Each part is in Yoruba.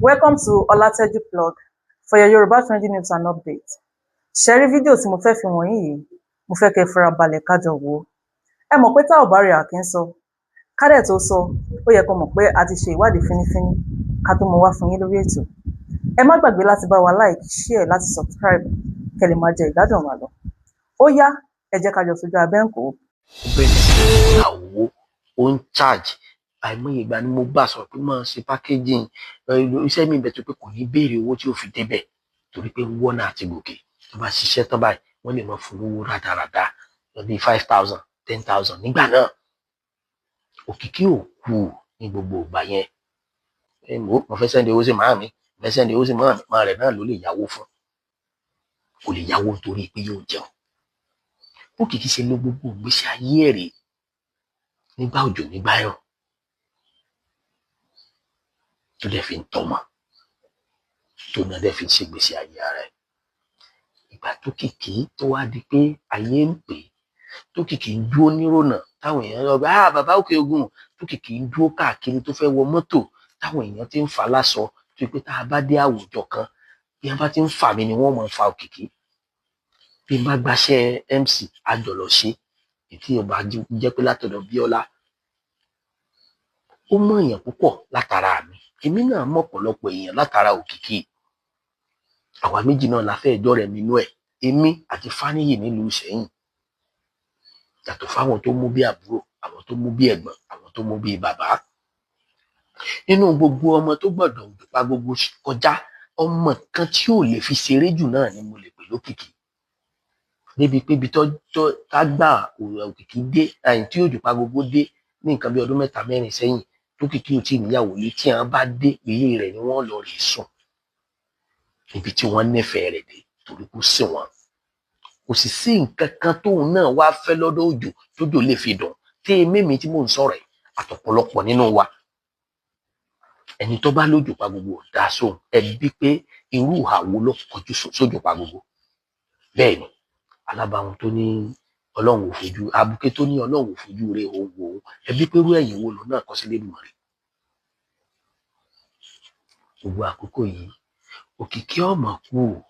Welcome to Olateju Plug for your Yoruba trending news and updates. Ṣé rí fídíò tí mo fẹ́ fi wọ̀nyí yìí, mo fẹ́ kẹ́ farabalẹ̀ ká jọ wò ó. Ẹ mọ̀ pé tá ò bá rí a kì í sọ. Ká dẹ̀ tó sọ, ó yẹ kó mọ̀ pé a ti ṣe ìwádìí fínífíní ká tó mú wá fún yín lórí ètò. Ẹ má gbàgbé láti bá wa like, share, láti subscribe kẹ́ lè máa jẹ ìgbádùn wa lọ. Ó yá, ẹ jẹ́ ká jọ fojú abẹ́ ń kó. Ó bẹ̀rẹ̀ sí ní gba owó, ó ń charge. Àìmọye ìgbà ni mo bá sọ̀rọ̀ pé máa ṣe packaging iṣẹ́ mi bẹ̀ tó pé kò ní béèrè owó tí ó fi débẹ̀, torí pé wọ́n náà ti gòkè. Tó bá ṣiṣẹ́ tán báyìí, wọ́n lè máa fún lówó rádaràda bíi 5,000, 10,000 nígbà náà. Òkìkí ò kú ní gbogbo ìgbà yẹn. Mo fẹ́ send owó sí màámi, mo fẹ́ send owó sí màámi, màá rẹ̀ náà ló lè yáwó fún. Kò lè yáwó nítorí pé yóò jẹun. Òkìkí ṣe ló gbogbo ìgbésí ayé ẹ̀ rèé nígbà òjò nígbà ẹ̀rùn, tó dẹ̀ fi ń tọ́mọ, tó náà dẹ̀ fi ń ṣègbésí ayé ara ẹ̀. Ìgbà tó kìkì tó wá di pé ayé ń pè é, tó kìkì ń dúró nírònà táwọn èèyàn lọ bá bàbá Òkè Ògùn, tó kìkì ń dúró káàkiri tó fẹ́ wọ mọ́tò táwọn èèyàn ti ń fà láṣọ, tó pé tá a bá dé àwùjọ kan bí wọ́n bá ti ń fà mí ni wọ́n máa ń fa Òkìkí. Bí n bá gbaṣẹ́ MC àjọlọ ṣe, ètí ọba jẹ́ pé látọ̀dọ̀ Bíọ́lá, ó mọ̀ èèyàn púpọ̀ látara mi, èmi náà mọ̀ ọ̀pọ̀lọpọ̀ èèyàn látara Òkìkí. Àwa méjì náà la fẹ́ ẹjọ́ rẹ̀ nínú ẹ̀, èmi àti Fáníyì nílùú Ìṣẹ̀yìn. Yàtọ̀ fáwọn tó mú bí àbúrò, àwọn tó mú bí ẹ̀gbọ́n, àwọn tó mú bí bàbá. Nínú gbogbo ọmọ tó gbọ́dọ̀ pa gbogbo kọjá, ọmọ kan tí ò lè fi ṣeré jù náà ni mo lè pè lókìkí. Débi pé ibi tó tá gbà Òkìkí dé, àyìn tí òjò pa gbogbo dé ní nǹkan bí ọdún mẹ́ta mẹ́rin sẹ́yìn, tókìkí ò tí ì níyàwó lé, tí àwọn bá dé ilé rẹ̀ ni wọ́n lọ rè sùn. Níbi tí wọ́n nífẹ̀ẹ́ rẹ̀ dé, torí kò sí wọn. Kò sì sí nǹkan kan tóun náà wá fẹ́ lọ́dọ̀ òjò tójò lè fi dùn. Tí mímí tí mò ń sọ̀rọ̀ ẹ̀ àtọ̀pọ̀lọpọ̀ nínú wa. Ẹni tó bá lójò pa gbogbo dá sóhun, ẹbí pé irú ìhà wo ló kọjú sójò pa gbogbo. Bẹ́ẹ̀ ni, alábàáhùn tó ní Ọlọ́run ò fojú, abuké tó ní Ọlọ́run ò fojú rẹ̀ òun wò ó, ẹbí pé irú ẹ̀yìn wo lòun náà kọ sí Lédùmarè. Gbogbo àkókò yìí, Òkìkí ọmọ kú o.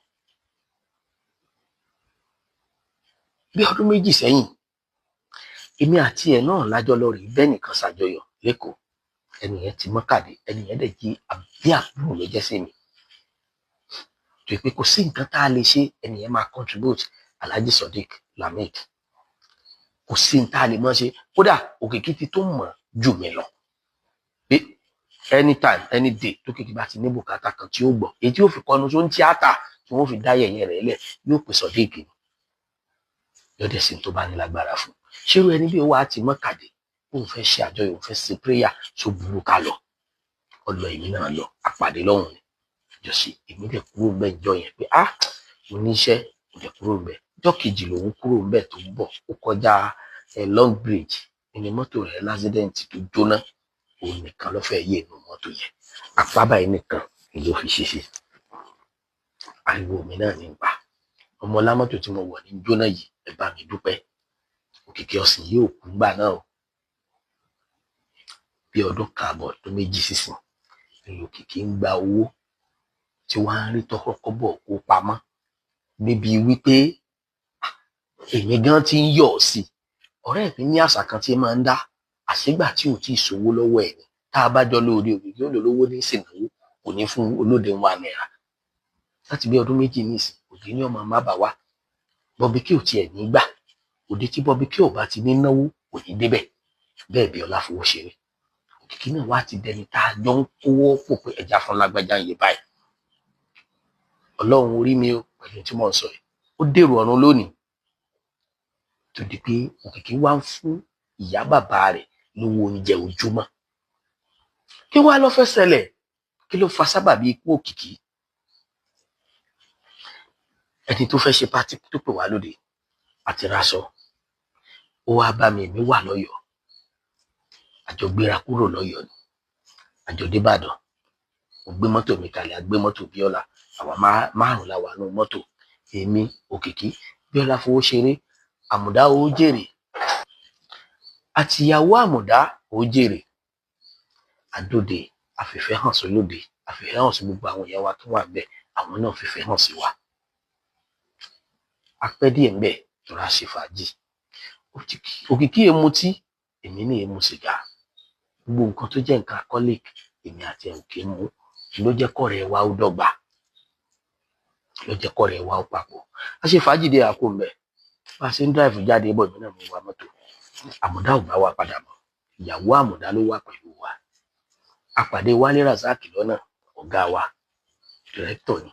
Bí ọdún méjì sẹ́yìn, èmi àti ẹ̀ náà lájọ lọ rí bẹ́ẹ̀ nìkan ṣàjọyọ̀ lẹ́kọ̀ọ́. Ẹnìyẹn ti mọ́kàdé, ẹnìyẹn dẹ̀ jí àbí àbúrò ló jẹ́ sí mi. Tó pé kò sí nǹkan tá a lè ṣe, ẹnìyẹn máa contribute. Alhaji Sodiq Lamid. Kò sí nǹkan tá a lè mọ́ ṣe. Kódà Òkìkí ti tó mọ̀ jù mí lọ. Pé anytime, any day tó kìkì bá ti ní bùkátà kan tí ó gbọ́, èyí tí ó fi kọnu tó ń tíátà tí wọ́n fi dá yẹ̀yẹ́ rẹ̀ lẹ̀, yóò pè Sodiq ni. Yọ̀dẹ̀ sí tó bá ní lágbára fún. Ṣérú ẹni bí ó wá ti mọ́kàdé, òun fẹ́ ṣe àjọyọ̀, òun fẹ́ ṣe prayer tó burú ká lọ. Ọlọ èmi náà lọ, àpàdé lọ́hùn ni. Jọ̀sí, èmi dẹ̀ kúrò ńbẹ̀ níjọ́ yẹn pé ah, mo níṣẹ́, mo dẹ̀ kúrò ńbẹ̀. Ọjọ́ kejì lòun kúrò ńbẹ̀ tó ń bọ̀, ó kọjá Long Bridge, ní mọ́tò rẹ̀ lásídẹ̀ǹtì tó jóná, òun nìkan ló fẹ́ yé inú mọ́tò yẹn. Apá báyìí nìkan ni ló fi ṣèṣe. Ariwo mi náà ní pa. Ọmọ lámọ́tò tí mo wọ̀ ní jóná yìí, ẹ bá mi dúpẹ́. Òkìkí ọ̀sìn yóò kú gbà náà o. Bí ọdún kan àbọ̀ ọdún méjì sísìn, ni Òkìkí ń gba owó tí wọ́n á rí tọ́kọ́kọ́ bọ̀ kó pamọ́. Níbi wípé èmi gan ti ń yọ̀ sí. Ọ̀rẹ́ mi ní àṣà kan tí máa ń dá, àṣegbà tí ò tí ì sówó lọ́wọ́ ẹ̀ ni. Tá a bá jọ lóore Òkìkí ó lò lówó ní ìsìnàwó, kò ní fún olóde ₦1. Láti bí ọdún méjì nísìn, Òkìkí ní ọmọ má bà wá. Bobby K ò tiẹ̀ ní gbà. Òde tí Bobby K ò bá ti ní náwó kò ní débẹ̀. Bẹ́ẹ̀ bí Ọlá fowó ṣeré. Òkìkí náà wá ti dẹni tá a jọ ń kówó pò pé ẹja fún lágbájá ń yé báyìí. Ọlọ́run orí mi o pẹ̀lú tí mò ń sọ yìí. Ó dèrò ọ̀run lónìí. Tó di pé Òkìkí wá ń fún ìyá bàbá rẹ̀ lówó oúnjẹ ojúmọ́. Kí wá ló fẹ́ ṣẹlẹ̀? Kí ló fa sábàbí ikú Òkìkí? Ẹni tó fẹ́ ṣe pátí tó pè wá lóde àti raṣọ. Ó wá bá mi, èmi wà lọ́yọ̀ọ́. Àjọ gbéra kúrò lọ́yọ̀ọ́ ni. Àjọ dé Ìbàdàn. Mo gbé mọ́tò mi kalẹ̀, a gbé mọ́tò Bíọ́lá. Àwa márùn-ún la wà nínú mọ́tò. Èmi, Òkìkí, Bíọ́lá fowó ṣeré, Àmùdá ó jèrè. Àtìyàwó Àmùdá ó jèrè. Àdóde, àfìfẹ́ hàn sólóde, Àfìfẹ́ hàn sí gbogbo àwọn èèyàn wa tó wà ńbẹ̀, àwọn náà fìfẹ́ hàn sí wa. A pẹ́ díẹ̀ ńbẹ̀ tọ́ra ṣe fàájì. Òkìkí èmutí, èmi ní èmu sìgá. Gbogbo nǹkan tó jẹ́ nǹkan alcoholic, èmi àti ẹ̀ ò kí ń mu. Ló jẹ́ kọ́rẹ́ wa ó dọ́gba, ló jẹ́ kọ́rẹ́ wa ó papọ̀. A ṣe fàájì dé àkó ńbẹ̀. Bá a ṣe ń dráìfù jáde bọ̀, èmi náà mo wa mọ́tò. Àmọ̀dá ò bá wa padà mọ́, ìyàwó Àmọ̀dá ló wà pẹ̀lú wa. A pàdé Wálé Razak lọ́nà, ọ̀gá wa, dìrẹ́tọ̀ ni.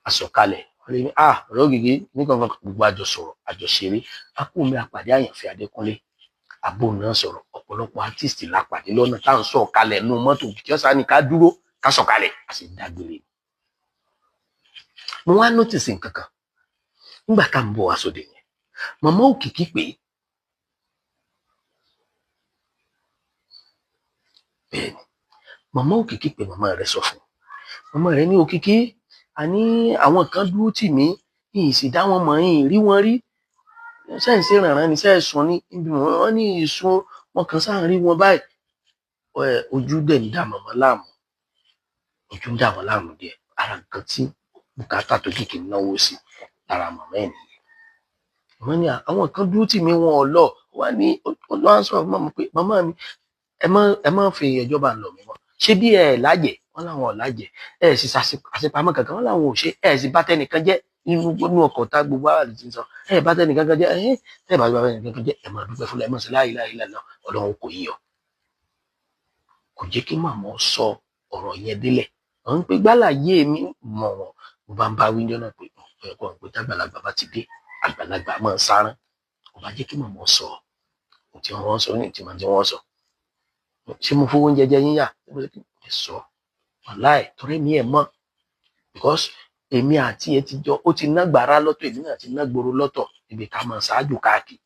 A sọ̀kalẹ̀, wọ́n lé ní ọ̀rọ̀ Ògìgí ní kankan, gbogbo àjọ sọ̀rọ̀, àjọ ṣeré. A kú mi, àpàdé Àyànfẹ́ Adékúnlé, àbò náà sọ̀rọ̀. Ọ̀pọ̀lọpọ̀ artist la pàdé lọ́nà tá à ń sọ̀kalẹ̀ nú mọ́tò. Kí ọ̀sán ni ká dúró ká sọ̀kalẹ̀, a sì dágbére. Mo wá nọ́tìsì nǹkan kan nígbà tá à ń bọ̀ wá sóde yẹn. Màmá Òkìkí pé bẹ́ẹ̀ ni màmá Òkìkí pé màmá rẹ̀ sọ fún màmá rẹ̀ ní Òkìkí, àní àwọn kan dúró tì mí, yìí sì dá wọn mọ̀, yìí rí wọn rí, ṣẹ́ǹsì rànran ni ṣẹ́ẹ̀sùn ní ibi wọn ní ìsun wọn kan sáà rí wọn báyìí. Ojú dẹ̀ ń dà màmá láàmú, ojú ń dà wọ́n láàmú díẹ̀. Ara nǹkan tí bùkátà tó kìkì ń náwó sí lára màmá ẹ̀ nìyẹn. Màmá ní àwọn kan dúró tì mí, wọn ò lọ. Wọn ní wọn á sọ fún màmá pé màmá mi, ẹ má fi ẹjọ́ bá ń lọ mí mọ́. Ṣé bí ẹ lájẹ? Wọn làwọn ò lájẹ. Ẹ sì àṣepamọ́ kankan, wọn làwọn ò ṣe. Ẹ sì bá tẹnìkan jẹ́ nínú ọkọ̀ tá gbogbo ara lè ti sọ. Ẹ bá tẹnìkan kan jẹ́, ẹ bá tẹnìkan kan jẹ́, ẹ máa dúpẹ́ fúnra ẹ, máa ṣe la ilaha illallah, Ọlọ́run kò yíyọ. Kò jẹ́ kí màmá sọ ọ̀rọ̀ yẹn délẹ̀. À ń pe gbálà yé mi mọ̀ wọ́n. Mo bá ń bá wíńdọ́ náà pé ẹ̀kọ́ ń pe tágbàlagbà bá ti dé, àgbàlagbà máa ń sárán. Kò bá jẹ́ kí màmá sọ ohun tí wọ́n sọ ní ìtumọ̀ tí wọ́n sọ. Ṣé mo fowó oúnjẹ jẹ yín yà? Ẹ sọ. Wàláì, torí mi ẹ̀ mọ̀. Because èmi àti ẹ ti jọ, ó ti ná gbàrá lọ́tọ̀, èmi náà ti ná gbòòrò lọ́tọ̀, ibi ká máa ṣáájú káàkiri.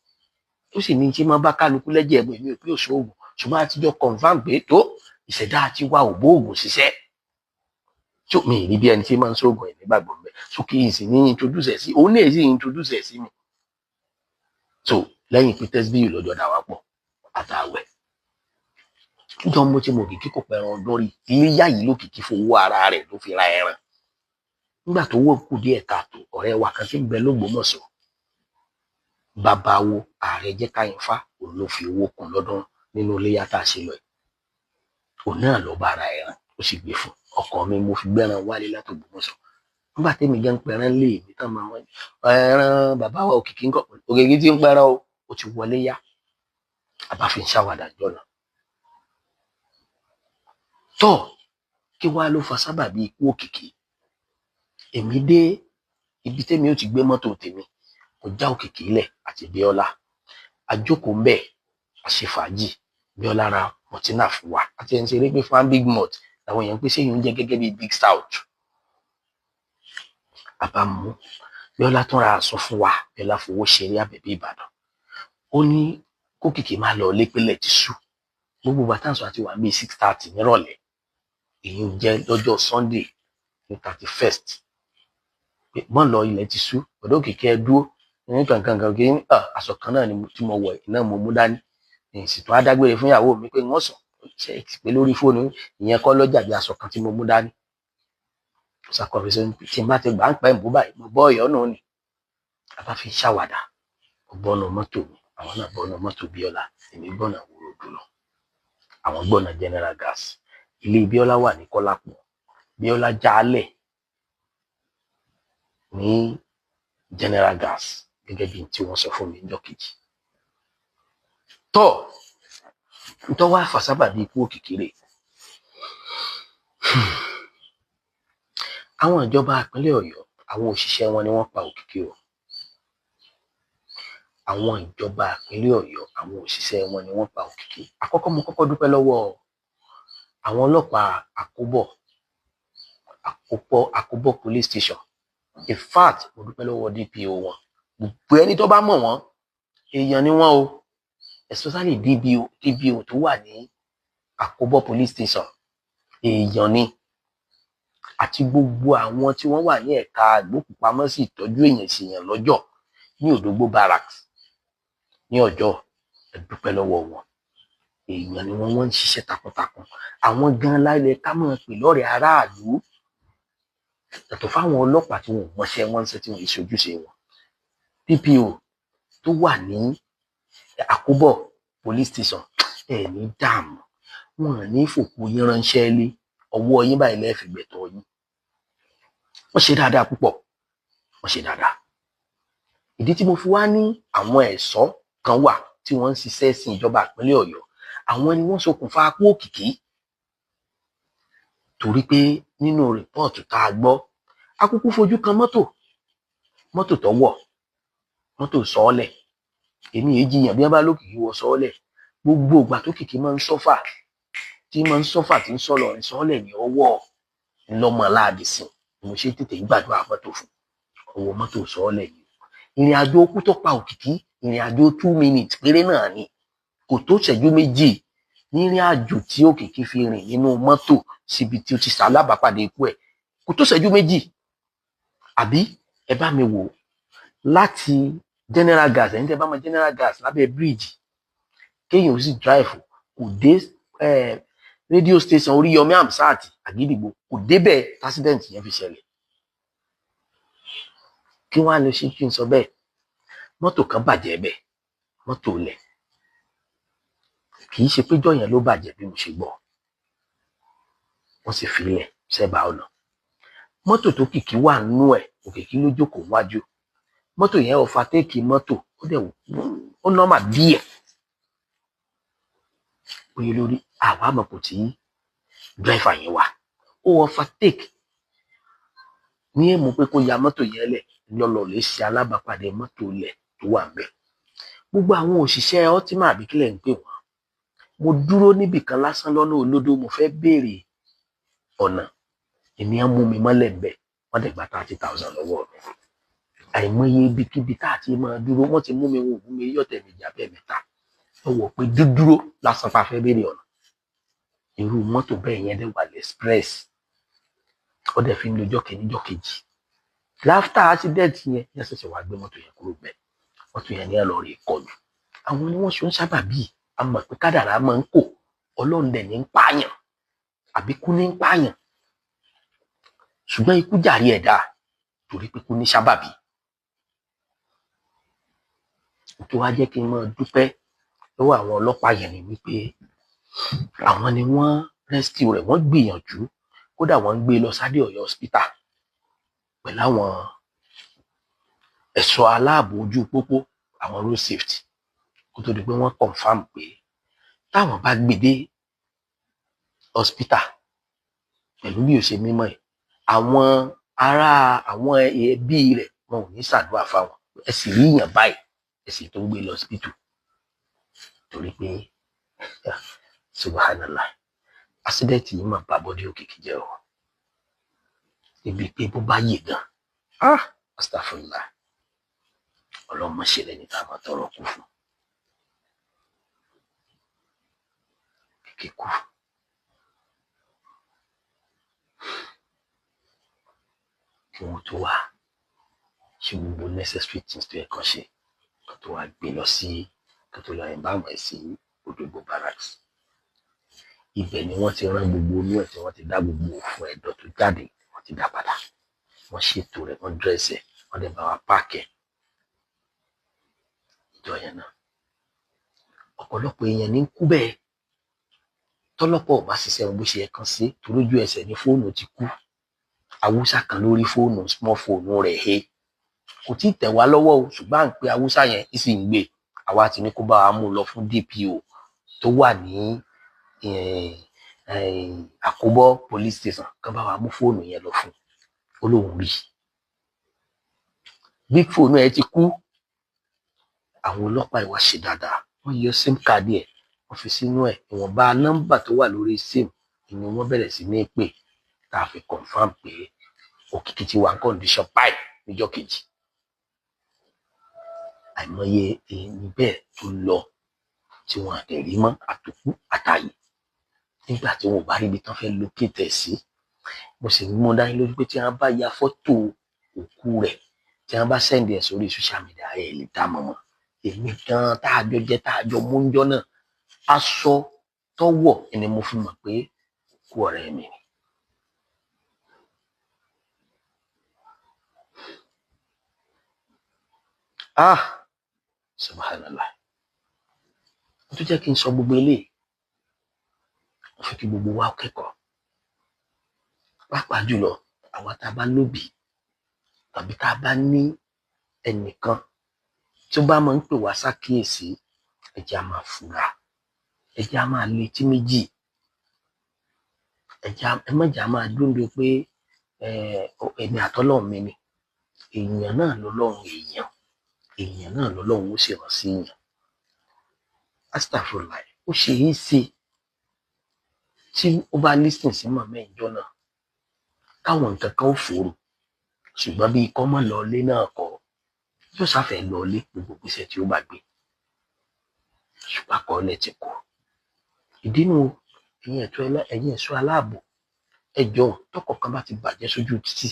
Ó sì ní tí máa bá kálukú lẹ́jẹ̀ ẹ̀bùn, èmi ò pé òṣòògùn. Ṣùgbọ́n a ti jọ confirm pé tó ìṣẹ̀dá àti wa ò bóògùn ṣiṣẹ́. Tó mi rí bí ẹni tí máa ń sóògùn ẹ̀ nígbàgbọ́ mbẹ́. So kí n sì ní introduce ẹ̀ sí, òun náà sì introduce ẹ̀ sí mi. So lẹ́yìn pé tẹ́síbíyù lọ́jọ́ dà wá pọ̀ àtàwẹ̀. Níjọ́ mo ti mọ Òkìkí kò pẹran ọdún rí, iléyá yìí l'Òkìkí fowó ara rẹ̀ ló fi ra ẹran. Nígbà tó wó kù díẹ̀ káàtó, ọ̀rẹ́ wa kan tí ń bẹ l'Ógbómọ̀ṣọ́, bàbá wo ààrẹ jẹ́ káyínfá, òun ló fi owó kún lọ́dún nínú iléyá tá a ṣe lọ yìí. Òun náà lọ bá ara ẹran, ó sì gbé fún ọkọ mi, mo fi gbẹ́ran wálé láti Ògbómọ̀ṣọ́. Nígbà tẹ́mi gan pẹran lé mi tán máa wọ́n ẹran bàbá wa Òkìkí ńkọ́, Òkìkí tí ń pẹran o, ó ti wọlé yá. Àbá fi ń ṣàwàdà jọ̀nà. Tọ́ kí wá ló fa sábàbí ikú Òkìkí? Èmi dé ibi tẹ́mi ó ti gbé mọ́tò tèmi, kò já Òkìkí lẹ̀ àti Bíọ́lá. A jókòó ń bẹ̀, a ṣe fàájì. Bíọ́lá ra mọ̀tínà fún wa. Àti ẹni ṣeré pé fún big malt làwọn èèyàn ń pèsè yìí oúnjẹ gẹ́gẹ́ bí big stout. Àbá mú Bíọ́lá tún ra aṣọ fún wa. Bíọ́lá fowó ṣeré Àbẹ̀bí Ìbàdàn. Ó ní kókìkí má lọ lépélẹ̀ ti sú. Gbogbo bàtà sọ àti wà bíi 6:30 nírọ̀lẹ́. Èyí ń jẹ́ lọ́jọ́ Sunday ní 31st. Mọ́ lọ ilẹ̀ ti sú, ọ̀dọ́ Òkìkí ẹ dúró ní kankan kan kí aṣọ kan náà ni tí mo wọ̀ iná mo mú dání. Ìsìtò adágbére fún ìyàwó mi pé wọ́n sọ ṣe ti pé lórí fóònù ìyẹn kọ́ lọ́jà bí aṣọ kan tí mo mú dání. Ṣàkóso tí n bá ti gbà ń pẹ́ ń bó báyìí, mo bọ́ ọ̀yọ́ náà ni. A bá fi ṣàwàdà, mo bọ́nu mọ́tò mi, àwọn náà bọ́nu mọ́tò Bíọ́lá, èmi gbọ́nà wúro dùn lọ. Àwọn gbọ́nà General Gas. Ilé Bíọ́lá wà ní Kọ́lápọ̀. Bíọ́lá jálẹ̀ ní General Gas gẹ́gẹ́ bí tí wọ́n sọ fún mi níjọ́ kejì. Tọ́ ntọ́ wá fà sábàbí ikú Òkìkí rè. Àwọn ìjọba ìpínlẹ̀ Ọ̀yọ́, àwọn òṣìṣẹ́ wọn ni wọ́n pa Òkìkí o. Àwọn ìjọba ìpínlẹ̀ Ọ̀yọ́, àwọn òṣìṣẹ́ wọn ni wọ́n pa Òkìkí. Àkọ́kọ́ mo kọ́kọ́ dúpẹ́ lọ́wọ́ àwọn ọlọ́pàá Àkóbọ̀ police station. In fact, mo dúpẹ́ lọ́wọ́ DPO wọn. Gbogbo ẹni tó bá mọ̀ wọ́n, èèyàn ni wọ́n o. Especially DPO tó wà ní Àkóbọ̀ police station, èèyàn ni. Àti gbogbo àwọn tí wọ́n wà ní ẹ̀ka ìgbókùpamọ́sí ìtọ́jú èèyàn ṣèyàn lọ́jọ́ ní Òdògbó barracks ní Ọjọ́, ẹ dúpẹ́ lọ́wọ́ wọn. Èèyàn ni wọ́n, wọ́n ń ṣiṣẹ́ takuntakun. Àwọn gan láìlẹ̀ ká máa pè lọ́rẹ̀ẹ́ aráàlú, yàtọ̀ fáwọn ọlọ́pàá tí wọn ò mọṣẹ́ wọn ń ṣe, tí wọn ì ṣojúṣe wọn. DPO tó wà ní Àkóbọ̀ police station, ẹ ní dààmú, wọn ò ní fòkú yín ránṣẹ́ lé ọwọ́ yín báyìí lẹ́ẹ̀ fi gbẹ̀tọ́ yín. Wọ́n ṣe dáadáa púpọ̀, wọ́n ṣe dáadáa. Ìdí tí mo fi wá ní àwọn ẹ̀ṣọ́ kan wà tí wọ́n ń ṣiṣẹ́ sí ìjọba ìpínlẹ̀ Ọ̀yọ́, àwọn ni wọ́n ṣokùnfà kú Òkìkí. Torí pé nínú rìpọ́ọ̀tù tá a gbọ́, akúkú fojú kan mọ́tò, mọ́tò tó wọ̀, mọ́tò sọ́ọ́lẹ̀. Èmi èyí jiyàn bí wọ́n bá lókìkí wọ sọ́ọ́lẹ̀. Gbogbo ìgbà tó kìkì máa ń sọ́fà, tí máa ń sọ́fà, tí ń sọ̀rọ̀ ní sọ́ọ́lẹ̀ ní ọwọ́ ńlọmọ láàdì sìn. Mo ṣe tètè gbàdúrà mọ́tò fún ọwọ́ mọ́tò sọ́ọ́lẹ̀ ni. Ìrìn àjò okú tó pa Òkìkí, ìrìn àjò 2 minutes péré náà ni, kò tó ṣẹ́jú méjì nírìn àjò tí Òkìkí fi rìn nínú mọ́tò síbi tí ó ti ṣalábàápàdé ikú ẹ̀, kò tó ṣẹ́jú méjì. Àbí ẹ bá mi wò láti General Gas, ẹ̀yin tẹ́ bá mọ General Gas lábẹ́ bíríìjì, kéèyàn ó sì drive kò dé rédíò station Oríyọmí Hamzat Àgídìgbò, kò débẹ̀ accident yẹn fi ṣẹlẹ̀. Kí wọ́n á lè ṣe kí n sọ bẹ́ẹ̀, mọ́tò kan bàjẹ́ bẹ́ẹ̀, mọ́tò lẹ̀, kì í ṣe péjọ yẹn ló bàjẹ́ bí mo ṣe gbọ́, wọ́n sì fi ilẹ̀ sẹ́bàá ọ̀nà. Mọ́tò tó Kìkì wà nínú ẹ̀, Òkìkí ló jókòó wájú mọ́tò yẹn, ọ̀fàtẹ́ẹ̀kì mọ́tò, ó dẹ̀ ó nọ́mà díẹ̀ oye lórí àwa àmọ̀ kò tí dírẹ́fà yẹn wà, ó ọ̀fàtẹ́ẹ̀kì ní èmú pé kó ya mọ́tò yẹn lẹ̀ lọ́lọ́ lè ṣe alábàápàdé mọ́tò lẹ̀ tó wà ńbẹ̀. Gbogbo àwọn òṣìṣẹ́ Ultima àbí kílẹ̀ ń pè wọ́n, mo dúró níbì kan lásán lọ́nà olódó, mo fẹ́ béèrè ọ̀nà, èmi á mú mi mọ́lẹ̀ ńbẹ̀, wọ́n dẹ̀ gba 30,000 lọ́wọ́ mi. Àìmọye ibikíbi tá a ti máa dúró, wọ́n ti mú mi wọ́n mú mi yọ̀tẹ̀ mi jà bẹ́ẹ̀ mẹ́ta lọ́wọ́ pé dúdúró lásán pa fẹ́ béèrè ọ̀nà. Irú mọ́tò bẹ́ẹ̀ yẹn dẹ̀ wà lẹ́sprẹ́s, ó dẹ̀ fi ń lọ́jọ́ kìíní jọ́ kejì. Láfítà accident yẹn ní ṣẹ̀ṣẹ̀ wàá gbé mọ́tò yẹn kúrò bẹ́ẹ̀, mọ́tò yẹn ní ẹ̀ lọ rí kọlù. Àwọn ni wọ́n ṣe ń sábà bíi, a mọ̀ pé kádàrá máa ń kò, Ọlọ́run dẹ̀ ní ń pààyàn àbí kú ní ń pààyàn, ṣùgbọ́n ikú jàre ẹ̀dá torí pé kú ní sábàbí. Tó wá jẹ́ kí n máa dúpẹ́ lọ́wọ́ àwọn ọlọ́pàá yẹn ni wípé àwọn ni wọ́n rescue rẹ̀, wọ́n gbìyànjú, kódà wọ́n ń gbé e lọ sádé Ọ̀yọ́ hospital pẹ̀lú àwọn ẹ̀ṣọ́ aláàbò ojú pópó, àwọn road safety, kó tó di pé wọ́n confam pé táwọn bá gbé dé hospital pẹ̀lú bí ó ṣe mímọ́ ẹ̀, àwọn ará àwọn ẹbí rẹ̀ wọn ò ní ṣàdúrà fáwọn, ẹ sì rí yàn báyìí, ẹ sì tó ń gbé lọ hospital. Torí pé subhanallah, accident yìí máa bà bọ́dí Òkìkí jẹ́ o, ibi pé bó bá yè gan, astagfirullah, ọlọ́mọ ṣe lẹ́ni tá a máa tọrọ kú fún. Òkìkí kú. Kí wọ́n tó wá ṣe gbogbo necessary things tó yẹ kán ṣe, kán tó wá gbé lọ sí, kán tó lọ ẹ̀bámu ẹ̀ sí Òdògbò barracks. Ibẹ̀ ni wọ́n ti rán gbogbo inú ẹ̀, tí wọ́n ti dá gbogbo òfun ẹ̀dọ̀ tó jáde, wọ́n ti dá padà. Wọ́n ṣètò rẹ̀, wọ́n dírẹ́sì ẹ̀, wọ́n dẹ̀ bá wa páàkì ẹ̀. Ìjọ yẹn náà, ọ̀pọ̀lọpọ̀ èèyàn ní kú bẹ́ẹ̀. Tọ́lọ́pọ̀ ò bá ṣiṣẹ́ wọn bó ṣe yẹ kán sí, torójú ẹsẹ̀ ní fóònù ti kú. Haúsá kan lórí fóònù, small phone rẹ̀ he. Kò tí ì tẹ̀ wá lọ́wọ́ o, ṣùgbọ́n à ń pe Haúsá yẹn, ń sì ń gbé. Àwa ti ní kó bá wa mú un lọ fún DPO tó wà ní Àkóbọ̀ police station, kán bá wa mú fóònù yẹn lọ fún un. Ó lóun rí. Big phone ẹ ti kú. Àwọn ọlọ́pàá ìwà ṣe dáadáa. Wọ́n yọ SIM card ẹ̀, wọ́n fi sínú ẹ̀. Ìwọ̀nba nọ́mbà tó wà lórí SIM ni wọ́n bẹ̀rẹ̀ sí ní pè, tá a fi confam pé Òkìkí ti wà ní condition báyìí níjọ́ kejì. Àìmọye ẹni bẹ́ẹ̀ tó lọ tí wọn àtẹ̀ rí mọ́, àtòkú àtàyè, nígbà tí wọn ò bá rí ibi tán fẹ́ locate ẹ̀ sí. Mo sì mú dání lójú pé tí wọ́n bá ya fọ́tò òkú rẹ̀, tí wọ́n bá send ẹ̀ sórí social media, ẹ̀ lè dá mọ̀ mọ́. Èmi gan tá a jọ jẹ́, tá a jọ mú ń jọ́ náà, aṣọ tọ́wọ̀ ni mo fi mọ̀ pé òkú ọ̀rẹ́ mi ni. Ah, subhanallah. Ó tún jẹ́ kí n sọ gbogbo eléyìí, mo fẹ́ kí gbogbo wa kẹ́kọ̀ọ́, pàápàá jùlọ àwa tá a bá lóbìí tàbí tá a bá ní ẹnìkan tí ó bá máa ń pè wá sákìyèsí, ẹ jẹ́ á máa fura, ẹ jẹ́ á máa létí méjì, ẹ má jẹ́ á máa dúndú pé èmi àtọ́lọ́run mi ni. Èèyàn náà lọ́lọ́run, èèyàn èèyàn náà lọ́lọ́run ó sì rán sí èèyàn. Astagfirullah, ó ṣe é ṣe tí ó bá lísìn sí màmá ìjọ náà káwọn nǹkan kan ó fòrò, ṣùgbọ́n bí ikọ́ mọ́ lọlé náà kọ́, yóò sáfẹ́ lọlé gbogbo ìgbésẹ̀ tí ó bá gbé, ṣùgbọ́n àkọọ́lẹ̀ ti kú. Ìdínú ẹ̀yin ẹ̀ṣọ́ aláàbò, ẹ jọ̀ọ́, tọkọ̀ kan bá ti bàjẹ́ sójú títì,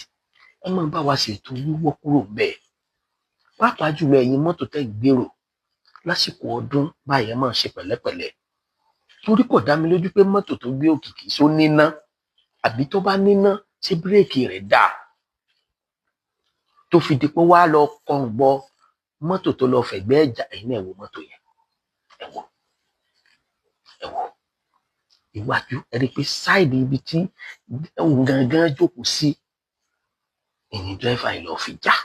ẹ máa bá wa ṣètò wíwọ́ kúrò bẹ́ẹ̀. Pàápàá jùlọ ẹ̀yin mọ́tò tẹ́ ń gbèrò lásìkò ọdún báyìí, ẹ máa ṣe pẹ̀lẹ́pẹ̀lẹ́, torí kò dá mi lójú pé mọ́tò tó gbé Òkìkí só níná, àbí tó bá níná ṣé bírèkì rẹ̀ dáa tó fi di pé wá lọ kọrùn bọ mọ́tò tó lọ fẹ̀gbẹ́ ẹ̀jà. Ẹ̀yin náà ẹ wo mọ́tò yẹn, ẹ wo, ẹ wo iwájú, ẹ rí i pé sáìdì ibi tí òun gangan jókòó sí ìní dírẹ́fà yìí lọ́ọ́ fi já.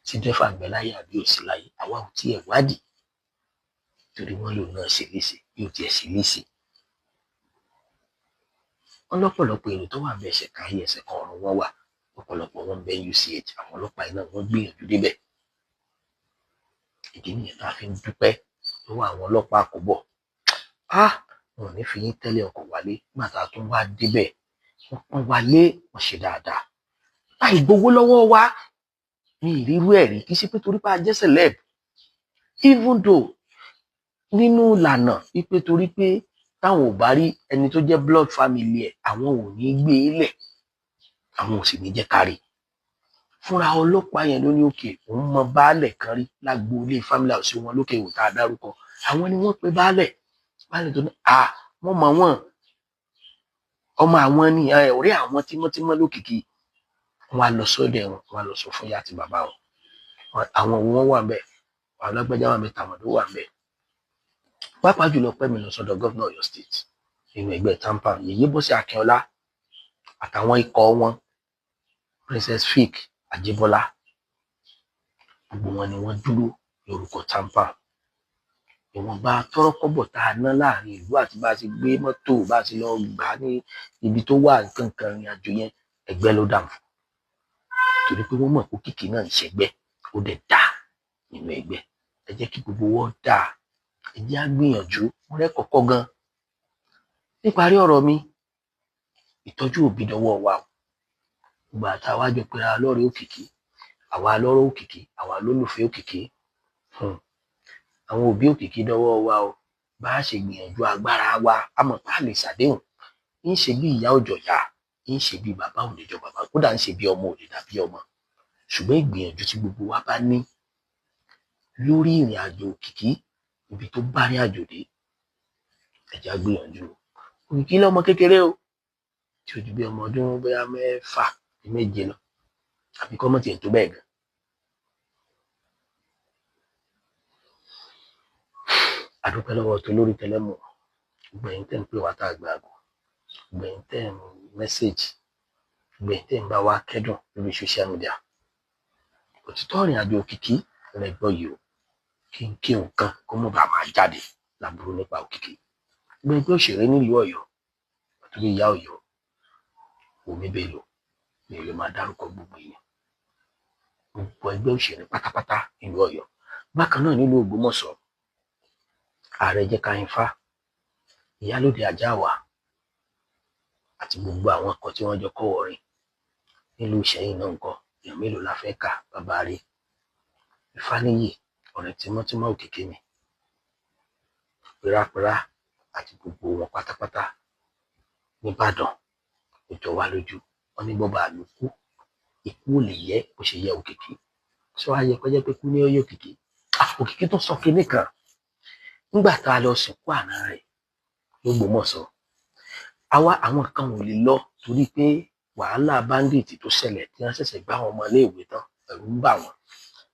Tí dírẹ́fà ń bẹ láyé àbí ò sí láyé, àwa ò tiẹ̀ wádìí, torí wọ́n lòun náà ṣe léṣe, yóò tiẹ̀ ṣe léṣe. Wọ́n lọ́pọ̀lọpọ̀ èrò tó wà ń bẹ ẹsẹ̀ kan ayé ẹsẹ̀ kan ọ̀run wọn wà, ọ̀pọ̀lọpọ̀ wọn ń bẹ UCH, àwọn ọlọ́pàá iná wọn gbìyànjú débẹ̀. Ìdí nìyẹn tá a fi ń dúpẹ́ lọ́wọ́ àwọn ọlọ́pàá àkóbọ̀. Á wọn ò ní fi yín tẹ́lẹ̀ ọkọ̀ wálé. Nígbà tá a tún wá débẹ̀, wọ́n pọ́n wálé, wọ́n ṣe dáadáa láì gbowó lọ́wọ́ wa. Ní ìrírú ẹ̀rí, kì í ṣe pé torí pé a jẹ́ celeb, even though nínú ìlànà wípé torí pé táwọn ò bá rí ẹni tó jẹ́ blood family ẹ̀, àwọn ò ní gbé e lẹ̀, àwọn ò sì ní jẹ́ kárí. Fúnra ọlọ́pàá yẹn ló ní òkè òun mọ baálẹ̀ kan rí lágboolé family house wọn lókè òun tá a dárúkọ. Àwọn ni wọ́n pe baálẹ̀, baálẹ̀ tó ní à wọ́n mọ̀ wọ́n, ọmọ àwọn ni ọ̀rẹ́ àwọn tímọ́tímọ́ lókìkí. Wọ́n á lọ sọ́dọ̀ wọn, wọ́n á lọ sọ fún ìyá àti bàbá wọn. Àwọn òun wọn wà ń bẹ̀, àwọn alágbájá wà ń bẹ̀, tàmọ̀dó wà ń bẹ̀. Pàápàá jùlọ pẹ́ mi lọ sọ́dọ̀ gómìnà Ọ̀yọ́ state nínú ẹgbẹ́ TAMPAN, Yèyé Bọ́sẹ̀ Akínọlá àtàwọn ikọ̀ wọn, Princess Fik Ajíbọ́lá, gbogbo wọn ni wọ́n dúró lórúkọ TAMPAN. Ìwọ̀nba tọ́rọ́kọ́bọ̀ tá a ná láàrin ìlú àti bá a ti gbé mọ́tò bá a ti lọ gbà á ní ibi tó wà nǹkan ìrìn àjò yẹn, ẹgbẹ́ ló dà fún, torí pé wọ́n mọ̀ pé Òkìkí náà ń ṣẹgbẹ́, ó dẹ̀ dá nínú ẹgbẹ́. Ẹ jẹ́ kí gbogbo wọn dà, ẹ jẹ́ á gbìyànjú. Mo rẹ́ kọ̀kọ́ gan. Níparí ọ̀rọ̀ mi, ìtọ́jú òbí dọwọ́ wa o. Ìgbà tá a wá jọ pera lọ́rẹ̀ẹ́ Òkìkí, àwa lọ́rọ̀ Òkìkí, àwa lólùfẹ́ Òkìkí, àwọn òbí Òkìkí dọwọ́ wa o. Bá a ṣe gbìyànjú agbára wa, a mọ̀ pé a lè ṣàdéhùn. Ń ṣe bí ìyá òjò yá, ń ṣe bí bàbá ò lè jọ bàbá, kódà ń ṣe bí ọmọ ò lè dàbí ọmọ. Ṣùgbọ́n ìgbìyànjú tí gbogbo wa bá ní lórí ìrìn àjò Òkìkí, ibi tó bá rìn àjò dé, ẹ jẹ́ á gbìyànjú. Òkìkí lọ́mọ kékeré o, tí ó ju bí ọmọ ọdún bóyá 6 àbí 7 lọ, àbí kọ́mọ tiẹ̀ tó bẹ́ẹ̀ gan. A dúpẹ́ lọ́wọ́ tó lórí tẹlẹ́mù, gbogbo ẹ̀yin tẹ́ ń pè wá tá a gba àgọ́, gbogbo ẹ̀yin tẹ́ ń mẹ́sẹ̀gì, gbogbo ẹ̀yin tẹ́ ń bá wa kẹ́dùn lórí social media. Òtítọ́ ìrìn àjò Òkìkí lẹ gbọ́ yìí o, kí n kí nǹkan kó mọ̀ bá máa jáde láburú nípa Òkìkí. Gbogbo ẹgbẹ́ òṣèré nílùú Ọ̀yọ́, àtúndì ìyá Ọ̀yọ́, Wùmí Bello, mi ò lè máa dárúkọ gbogbo èèyàn. Gbogbo ẹgbẹ́ òṣèré pátápátá nílùú Ọ̀yọ́. Bákan náà nílùú Ògbómọ̀ṣọ́, ààrẹ Jẹ́káyínfá, Ìyálóde Àjàwà àti gbogbo àwọn akọ tí wọ́n jọ kọ́wọ̀ọ́ rìn nílùú Ìṣẹ̀yìn náà ńkọ́, èèyàn mélòó la fẹ́ kà? Bàbá rẹ̀ Ifáníyì, ọ̀rẹ́ tímọ́tímọ́ Òkìkí mi, Pẹ́rápẹ́rá àti gbogbo wọn pátápátá nìbàdàn, ó jọ wá lójú. Wọ́n ní bọ́ba àlù kú, ikú ò lè yẹ bó ṣe yẹ Òkìkí. Ṣé wàá yẹ kó jẹ́ pé kú ní ó yẹ Òkìkí? Òkìkí tó sọ kinní kan nígbà tá a lọ sìnkú àná rẹ̀, l'Ógbómọ̀ṣọ́. Àwa àwọn kan ò lè lọ torí pé wàhálà bandit tó ṣẹlẹ̀ tí wọ́n ṣẹ̀ṣẹ̀ gbá àwọn ọmọ iléèwé tán, ẹ̀rù ń bà wọ́n.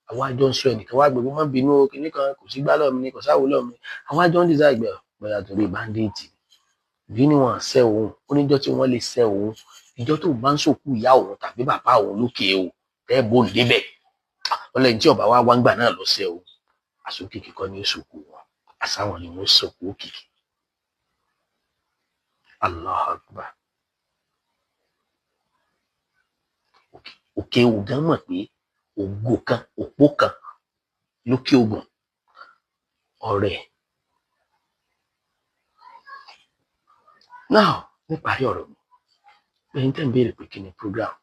Àwa jọ ń sọ, ẹnìkan wá gbogbo má bínú o, kinní kan kò sí gbá lọ́ọ̀ mi ni, kò sáwo lọ́ọ̀ mi. Àwa jọ ń dísà ìgbẹ́ bóyá torí bandit bí ni wọ́n ṣẹ́ òun. Ó níjọ́ tí wọ́n lè ṣẹ́ òun, ìjọ́ tó bá ń sòkú ìyá òun tàbí bàbá òun lókè o, tẹ́ bó ń débẹ̀. Ọlẹ́ni tí ọba wa wá ń gbà náà lọ ṣẹ́ òun. Àsókìkí kọ́ ni ó sòkú wọn, àsáwọn ni wọ́n sòkú òkìkí. Allahu Akbar. Òkè Ògán mọ̀ pé ògo kan, òpó kan lókè Ògùn ọ̀rẹ́. Now, níparí ọ̀rọ̀ mi, ẹ̀yin tẹ́ ń béèrè pé kí ni program,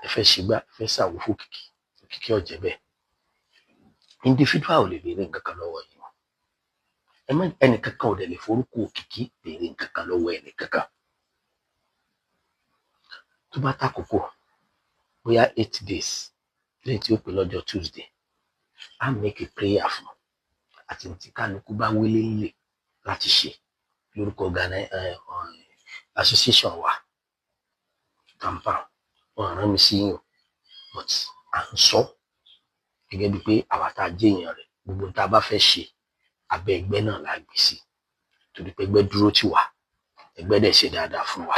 ẹ fẹ́ ṣègbà, ẹ fẹ́ ṣàwò fún Òkìkí, Òkìkí ọ̀jẹ̀ bẹ́ẹ̀. Individual ò lè béèrè nǹkan kan lọ́wọ́ yín. Ẹ má ẹnìkankan ò dẹ̀ lè forúkọ Òkìkí béèrè nǹkan kan lọ́wọ́ ẹnìkankan. Tó bá tàkókò, bóyá 8 days lẹ́yìn tí ó pè lọ́jọ́ Tuesday, á make a prayer fún àti tí kálukú bá wélé lè láti ṣe lórúkọ Ghana association wa tampan. Wọn rán mi sí yín o, but à ń sọ gẹ́gẹ́ bíi pé àwa tá a jẹ́ èèyàn rẹ̀, gbogbo tá a bá fẹ́ ṣe abẹ́ ẹgbẹ́ náà la gbé sí, torí pé ẹgbẹ́ dúró tì wá, ẹgbẹ́ dẹ̀ ṣe dáadáa fún wa.